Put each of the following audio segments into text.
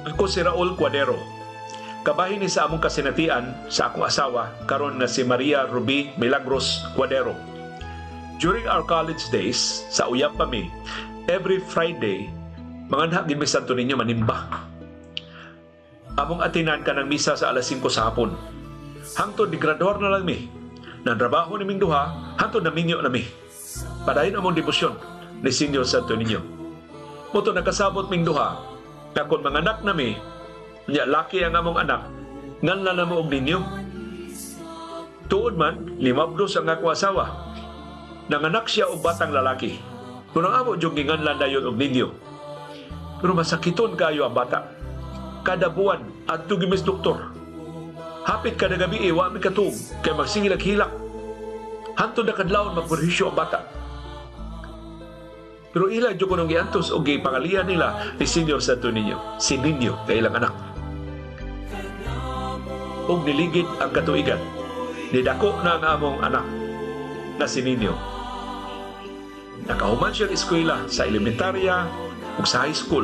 Ako si Raul Cuadero. Kabahin ni sa among kasinatian sa akong asawa karon nga si Maria Ruby Milagros Cuadero. During our college days, sa uyab pa mi, every Friday, manganha gid mi Santo Niño, manimba. Among atinan kanang misa sa alas 5 sa hapon. Hangtod ni graduar na lang mi. Nanrabaho ni ming duha, hangtod naminyo na mi. Padayon among debosyon ni Senyor Santo Niño. Mao to nakasabot ming duha, nga kung manganak na mi, nya laki ang among anak, nganlan namo og Niño. Tuod man, limabdos ang akong asawa. Nanganak siya og batang lalaki. Kung ang amo jud ginganlan dayon og Niño. Pero masakiton kayo ang bata. Kada buwan, adto gyud mi's doktor. Hapit kada gabi, wa mi katuog kay magsige lag hilak. Hantod na kadlawon magperwisyo ang bata. Pero ila jud kunong giantos og gipangalian nila ni Senyor Santo Niño, si Niño kay ilang anak. Ug niligid ang katuigan. Nidako na ang among anak na si Niño. Nakahuman siya eskwela sa elementarya ug sa high school.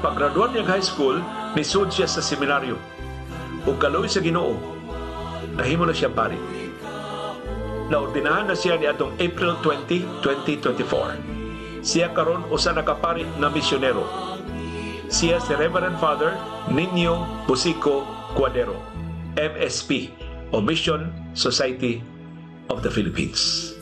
Paggraduan niya high school, nisud siya sa seminaryo. Ug kaluoy sa Ginoo, nahimo na siya pari. Naordinahan na siya ni atong April 20, 2024. Siya karon usa na ka pari nga misyonero. Siya si Reverend Father Niño Busico Cuadero, MSP, o Mission Society of the Philippines.